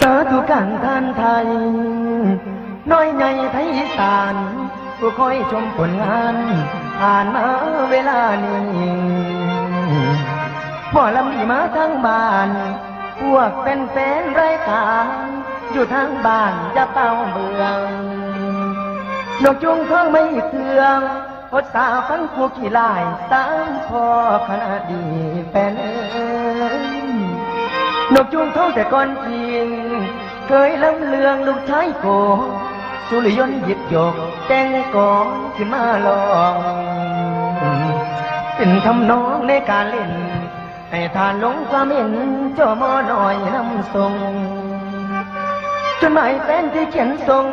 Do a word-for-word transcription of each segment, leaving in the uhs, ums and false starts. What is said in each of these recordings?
สาธุการทานไทย น้อยใหญ่ไทยอีสาน ผู้คอยชมผลงาน ผ่านมาเวลานี้ หมอลำนี้มาทางบ้าน พวกแฟนๆรายการ อยู่ทางบ้านอย่าเป่าเมือง นกจุงทองไม่เสื่อง อดสาฟังผู้ขี้ลายสามพ่อคณะดีแฟนเอ้ยนกจุงทองแต่ก่อนจริง เคยลำเลืองลูกชายโก สุริยนต์หยิบยกแต่งกลอนขึ้นมาลอง เป็นทำนองในการเล่น ให้ทานลงความเห็นจอมอน้อยนำส่ง จดหมายแฟนที่เขียนส่ง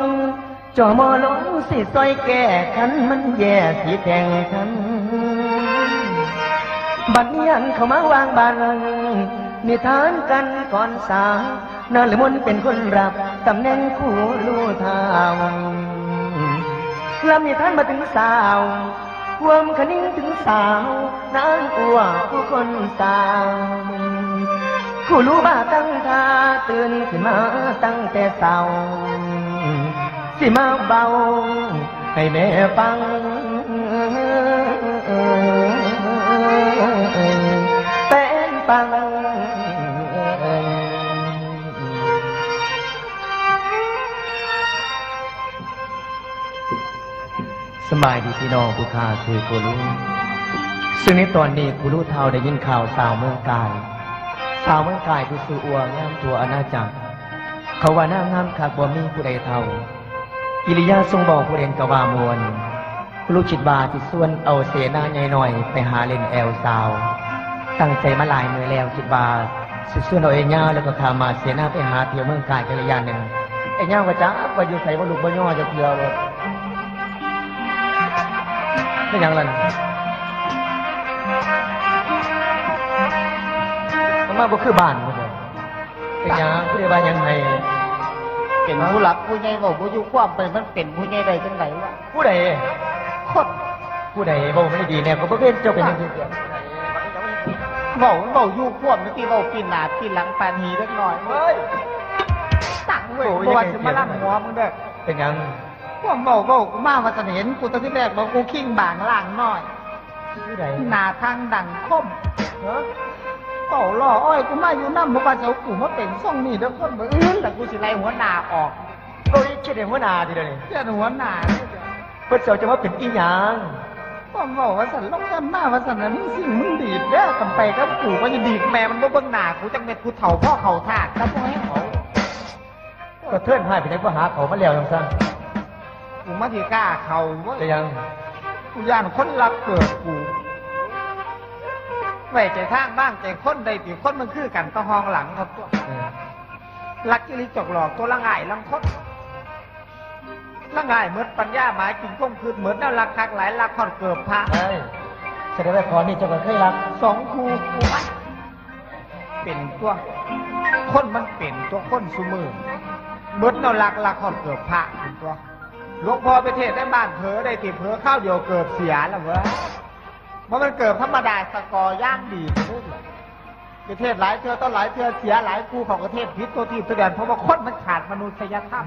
จอมอลงสิซอยแก้คันมันแย่สิแต่งทัน บัดนี้อันเข้ามาวางบัน นิทานกันก่อนสาวนารมนเป็นคนรับตำแหน่งครูรู้เท่าลำนิทานมาถึงสาว ความคะนิงถึงสาวนางอ้วผู้คนสาว คู่รู้มาตั้งท่าตื่นขึ้นมาตั้งแต่เช้า สิมาเบาให้แม่ฟังแฟนฟัง สบายดีพี่น้องผู้ข้าคือครูรู้ ซึ่งในตอนนี้ครูรู้เท่าได้ยินข่าวสาวเมืองกาย สาวเมืองกายที่ซื้ออัวงามทั่วอาณาจักร เขาว่านางงามคักบ่มีผู้ใดเท่า กิริยาทรงบอกผู้เด่นกะว่ามวล ครูรู้คิดว่าสิส่วนเอาเสนาใหญ่น้อยไปหาเล่นแอวสาว ตั้งใจมาหลายมื้อแล้วคิดว่าสิส่วนเอาไอ้ยาวแล้วก็ข้ามาเสนาไปหาเที่ยวเมืองกายกันระยะหนึ่ง ไอ้ยาวก็จักว่าอยู่ไสบ่ลุกบ่ย่อจักเทื่อเลย เป็นหยังล่ะนี่ มันมาบ่คือบ้านเพิ่นเลย เป็นหยัง ผู้ใดว่าหยังให้ เป็นผู้หลักผู้ใหญ่เว้าบ่อยู่ความไป มันเป็นผู้ใหญ่ได้จังได๋วะ ผู้ใด คน ผู้ใดเว้าไม่ดีแน่ ก็บ่เป็นเจ้าเป็นหยังจังซี่ เว้า เว้าอยู่ความนี่ติ เว้าปีนหน้าปีนหลังปานหีเด็กน้อย เฮ้ย ตั้งเว้ย โอ้ย บ่ว่าสิมาลังหัวมึงเด้อ เป็นหยัง พวกเว้าเว้ากูมาว่าซั่น เห็นกูตั้งแต่แรกบอกกูคิงบางล่างน้อย ผู้ใด หน้าทางดังคม ฮะ เว้าล้ออ้อยกูมาอยู่นำ บ่ว่าจะเอากูมาเป็นทรงนี้เด้อ คนบ่อื่นล่ะ กูสิไล่หัวหน้าออก โอ้ย คิดให้หัวหน้าทีเดียวนี่ เขียนหัวหน้า เพิ่นเจ้าจะมาเป็นอีหยัง พวกเว้าว่าซั่น ลงเงินมาว่าซั่นน่ะ มึงสิ่งมึงดีดเด้อ กันไปกับกูว่าจะดีดแม่มันบ่เบิ่งหน้ากูจักเม็ด กูเฒ่าพ่อเขาทาด แต่บ่ให้เขา ก็เทินหายไปไหนบ่หาเขามาแล้วจังซั่น กูมาสิกล้าเขาเว้ย แต่ยัง กูย้านคนลักเกิดกู ไว้ใจทางบ้างใจคนได้ติ คนมันคือกันต่อห้องหลังเขาตัว เออ ลักจิริจกหลอกตัวละง่ายลังคน ละง่ายหมดปัญญาหมายกินคงคืดหมดแนวลักคักหลายลักฮอดเกิบพระ เอ้ย แสดงว่าขอนี่เจ้าก็เคยลัก สองคู่กูวะ เป็นตัว คนมันเป็นตัวคนซุมื้อ เบิดแนวลักลักฮอดเกิบพระเป็นตัว หลวงพ่อไปเทศน์ในบ้านเผลอได้ติเผลอคราวเดียวเกิบเสียแล้วเว้ย บ่แม่นเกิบธรรมดา สะกอร์อย่างดีเด้อ ไปเทศน์หลายเทื่อต่อหลายเทื่อเสียหลายคู่เขาก็เทศน์ผิดตัวทีบตัวแดน เพราะว่าคนมันขาดมนุษยธรรม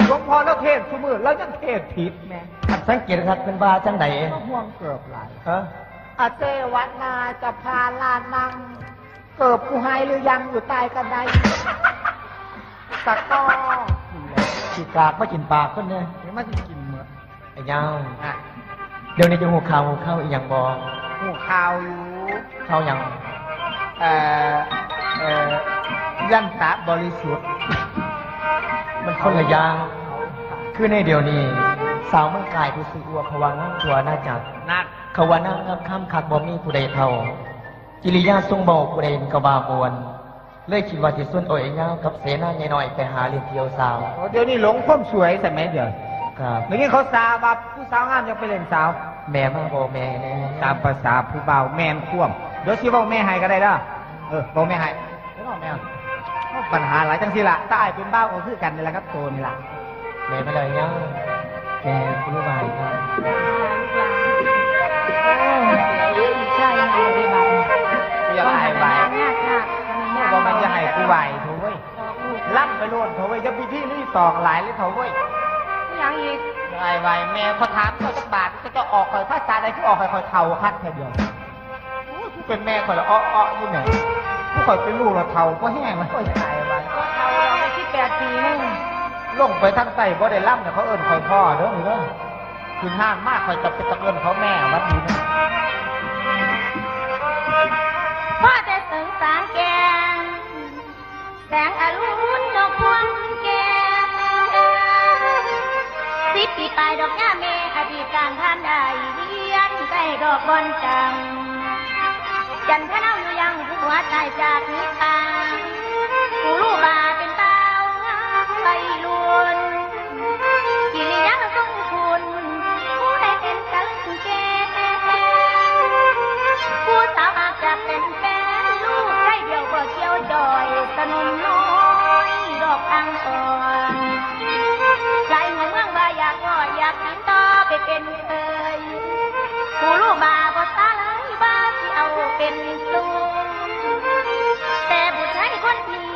หลวงพ่อแล้วเทศน์ซุมื้อแล้วยังเทศน์ผิดแหม อันสังเกตครับเพิ่นว่าจังใด ก็ห่วงเกิบหลาย ฮะ อาเจวนาจะพาลานัง เกิบกูหายหรือยังอยู่ใต้กระได ตะกร้อ ขี้กากมากินปากเพิ่นเนี่ย เดี๋ยวมาสิกินหมด ไอ้ยาว อ่ะ เดี๋ยวนี้จะฮู้ข่าวฮู้ข่าวอีหยังบ่ ฮู้ข่าวอยู่ ข่าวหยัง เอ่อ เอ่อ ยันตะบริสุทธิ์ มันคนละอย่าง คือในเดี๋ยวนี้ สาวเมืองกายผู้ซื้ออัวเขาว่างามทั่วอาณาจักร นัก เขาว่านางงามคำคักบ่มีผู้ใดเท่า กิริยาทรงเว้าผู้ใดก็ว่าม่วน เลยคิดว่าสิชวนเอาไอ้ยาวกับเสนาใหญ่น้อยไปหาเล่นเที่ยวสาว โอ้ เดี๋ยวนี้หลงความสวยสมัยเดียว ครับ เดี๋ยวนี้เขาสาวว่าผู้สาวงามยังไปเล่นสาว แม่มาบอกแม่แน่ ตามภาษาผู้บ่าวแม่นความ เดี๋ยวสิบอกแม่ให้ก็ได้เด้อ เออ บอกแม่ให้ เดี๋ยวบอกแม่ ปัญหาหลายจังสิล่ะ ถ้าอ้ายเป็นบ่าวก็คือกันนี่แหละครับโตนี่ล่ะ แม่มาแล้วยัง แม่ผู้รู้บ่ายครับ ใช่ไงเด้บัดนี้ อย่าไปไหว้ ยากยาก บอกมันจะให้กูไหว้โถ่เว้ย บอกลูก ล่ำไปโลด ตอกหลายเลยเถาะเว้ย อิหยังอีก ไอ้ไหวแม่ขอถามเจ้าจักบาท เจ้าออกข่อยภาษาใด คือออกข่อยข่อยเฒ่าคักแท้เดียว โอ้ย ผู้เป็นแม่ข่อยละอ้อๆอยู่แหม ผู้ข่อยเป็นลูกละเฒ่าบ่แห้งเลย โอ้ย ตายว่ะ เฒ่าแล้ว ได้สิบแปดปีนึง ลงไปทางใต้บ่ได้ลำเนี่ย เขาเอิ้นข่อยพ่อเด้อนี่เด้อ ขึ้นห้างมาข่อยจะเป็นตะเอิ้นเขาแม่ หวัดดีนะ พ่อแต่เสิงสางแกง แสงอรุณนกพวงแก้ว สิบปีปลายดอกหญ้าแม่ อดีตการผ่านได้เวียน ใกล้ดอกบอนจัง จันทร์พะเนาอยู่ยังหัวตายจากนิพพาน ผู้รู้ว่าเป็นบ่าวงามวัยรุ่น กิริยาทรงคุณ ผู้ใดเป็นกันแก่ ผู้สาวอาจจะเป็นแฟนลูก ใครเดียวก็เกี่ยวจ่อย สนมน้อย ดอกอังอ่อน หลายหัวเมืองว่าอยากว่าอยากติดต่อไปเป็นเคย ผู้รู้มาบ่ตาหลายว่าสิเอาเป็นลูก แต่ผู้ชายคนนี้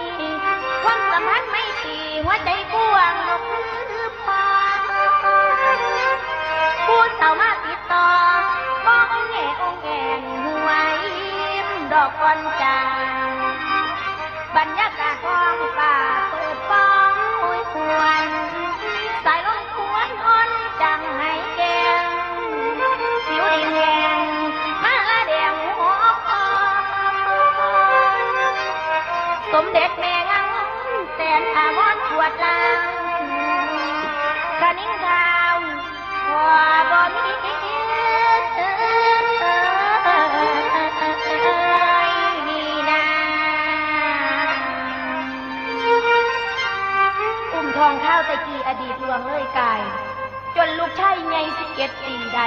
ความสัมพันธ์ไม่ตรี หัวใจกว้างนกคือ ผู้สาวมาติดต่อ บอกองแงองแงงหวยดอกก่อนจาง บรรยากาศท้องฟ้าเปิดฟองหวยหวน สายลมควนอ่อนจังให้แกง ผิวดินแดงมาละแดงหัวอ่อน สมเด็จแม่งามแสนอาวรณ์ปวดลาง คณิ้งขาว ว่าบ่มี อุ้มท้องข้าวแต่กี้อดีตล่วงเลยกาย จนลูกชายใหญ่สิบเจ็ดปีได้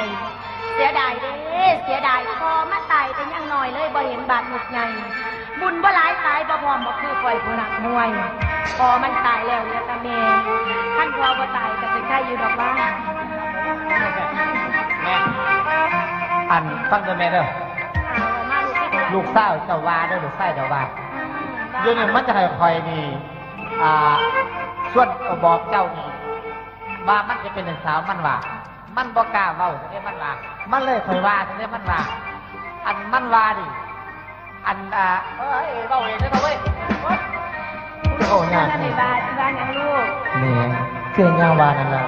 เสียดายเด้ เสียดาย พ่อมาตายแต่ยังน้อยเลย บ่เห็นบาดหมดใหญ่ บุญบ่หลายตายบ่พร้อม บ่คือข่อยผู้นักมวย พ่อมันตายแล้วเหลือแต่แม่ คันพ่อบ่ตายก็สิไคอยู่ดอกว่า แม่ อันฟังเด้อแม่เด้อ ลูกสาวเจ้าว่าเด้อ ลูกชายเจ้าว่า เดี๋ยวนี้มันจะให้ข่อยนี่ อ่า ส่วนบอกเจ้านี่ ว่ามันจะเป็นสาวมันว่า มันบ่กล้าเว้าเด้มันว่า มันเลยข่อยว่าเด้มันว่า อันมันว่านี่ อัน อ่า เอ้ย เว้าเองเด้อเว้ย โอ้ย มันก็เว้ายาก นั่น นี่ ได้ว่า สิว่าหยังลูก แม่ คืออย่างว่านั่นล่ะ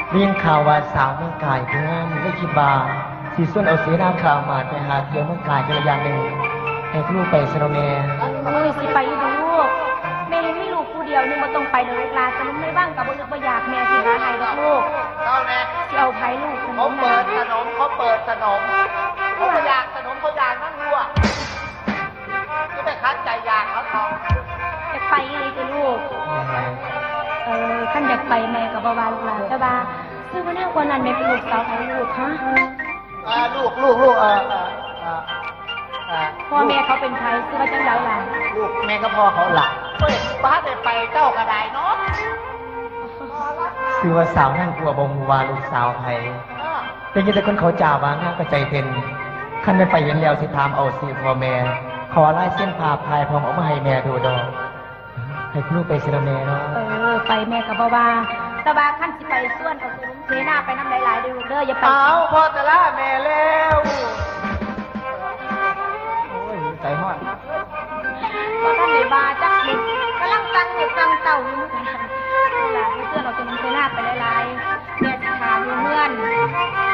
ได้ยินข่าวว่าสาวเมืองกายผู้งาม เลยคิดว่าสิชวนเอาเสนาคามาดไปหาเที่ยวเมืองกายกันละอย่างหนึ่ง ให้ลูกไปซะเนาะแม่ เออ สิไปอยู่บ่ลูก แม่ยังมีลูกผู้เดียวนึง บ่ต้องไปดอกหลา สนมในวังก็บ่อึดบ่อยาก แม่สิหาให้ดอกลูก เอาแม่ สิเอาไผลูก เขาเปิดสนม เขาเปิดสนม เขาบ่อยากสนม เขาอยากนั่งลวก ก็ไปคัดใจอยากเขาเขา อยากไปอีหลีติลูก เออ คันอยากไปแม่ก็บ่ว่าลูกหลาน แต่ว่า คือว่านางคนนั้นแม่เป็นลูกสาวไผลูก ฮะ อ่า ลูก ลูก ลูก เอ่อ เอ่อ เอ่อ เอ่อ พ่อแม่เขาเป็นไผ คือว่าจังใดล่ะ ลูกแม่กับพ่อเขาล่ะ เฮ้ย บ่ทันได้ไปเจ้าก็ได้เนาะ คือว่าสาวนางกัวบ่ฮู้ว่าลูกสาวไผ เออ ได้ยินแต่คนเขาจาว่านางก็ใจเต้น คันแม่นไปเห็นแล้วสิถามเอาชื่อพ่อแม่ ขอลายเซ็นภาพถ่ายพร้อมเอามาให้แม่ดูดอก ให้ลูกไปซะเนาะแม่เนาะ เออ ไปแม่ก็บ่ว่า แต่ว่าคันสิไปชวนเอาเสนาไปนำหลายๆเด้อลูกเด้อ อย่าไป เอา พ่อจะลาแม่แล้ว โอ้ย ใจฮ้อน บ่ทันได้ว่าจักนิด กำลังสั่งลูกสั่งเต้าอยู่ หลานไปชวนเอาเสนาไปหลายๆ แม่สิถามอยู่เฮือน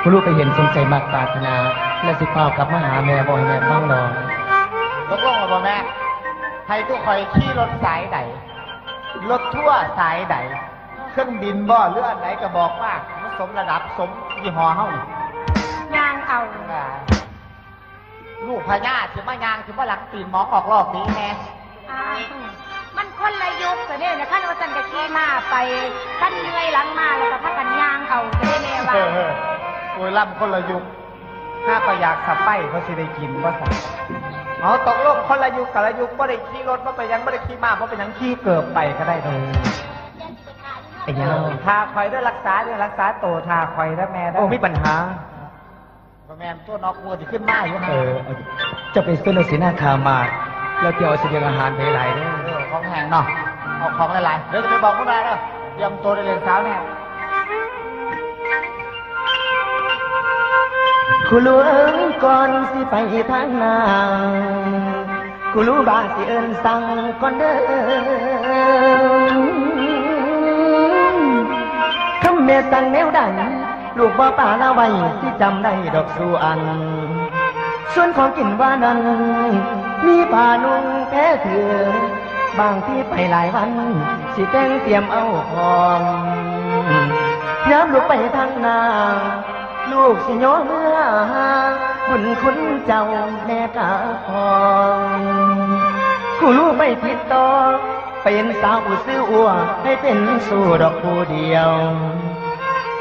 ผู้ลูกไปเห็นสมใจมักปรารถนา และสิพากลับมาหาแม่ บ่ให้แม่ฟังดอก ตกลงแล้วบ่แม่ ให้ลูกข่อยขี่รถสายใด รถทัวร์สายใด เครื่องบินบ่ หรืออันไหนก็บอกมา มันสมระดับ สมยี่ห้อเฮา ย่างเอา อ่า ลูกพญาสิมาย่าง สิมาหลังตีนหมองออกลอกนี้แน่ อ้าว มันคนละยุคซะเด้นะ คันว่าซั่นก็ขี่ม้าไป คันเมื่อยหลังม้าแล้วก็พากันย่างเอาซะเด้แม่ว่า เออ เออ โอ้ย ล้ำคนละยุค ถ้าก็อยากสะใภ้เขาสิได้กินบ่ซั่น เอา ตกลงคนละยุคกับละยุค บ่ได้ขี่รถ บ่ไปหยัง บ่ได้ขี่ม้า บ่ไปหยัง ขี่เกิบไปก็ได้เด้อ เป็นหยัง ถ้าข่อยเด้อ รักษาเด้อ รักษาโต ถ้าข่อยเด้อแม่เด้อ โอ้ มีปัญหา บ่แม่นตัวนอกวัวสิขึ้นมาอยู่หั่น เออ เจ้าไปชวนเอาเสนาคามาด แล้วเตรียมเอาเสบียงอาหารไปหลายเด้อ เออ ของแห้งเนาะ เอาของหลายๆ เดี๋ยวจะไปบอกคุณนายเด้อ เตรียมตัวได้เลยสาวเนี่ย คุณลุงเอิ้นก่อนสิไปทางหน้า คุณลุงบาสิเอิ้นสั่งก่อนเด้อ คำแม่สั่งแนวใด ลูกบ่ปาละไว้สิจำได้ดอกสู่อัน ส่วนของกินว่านั้น มีผ้านุ่งแพรถือ บางที่ไปหลายวัน สิแต่งเตรียมเอาของ ยามลูกไปทางหน้า ลูกสิย้อนเมื่อหาบุญคุณเจ้าแม่กาของ ผู้ลูกไม่ติดต่อ เป็นสาวผู้ซื้ออัว ให้เป็นสู่ดอกผู้เดียว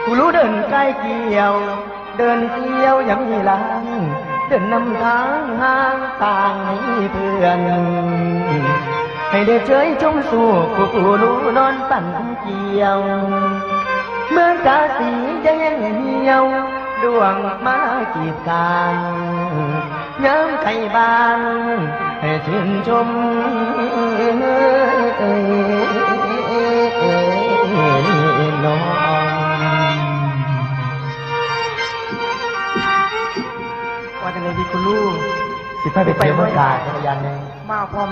ผู้ลูกเดินใกล้เกี่ยว เดินเที่ยวยังมีลาง เดินนำทางห่างต่างให้เพื่อน ให้ได้เชยชมสู่ผู้ผู้ลูกนอนปั่นเกี่ยว เมืองกาสีจะแห้งเหี่ยว ดวงมากีดกัน ยามไทบ้าน ให้ชื่นชมน้อง ว่าจังได๋ดีคุณลูก สิพาไปเที่ยวเมืองกาดจักรยานหนึ่ง มาพร้อม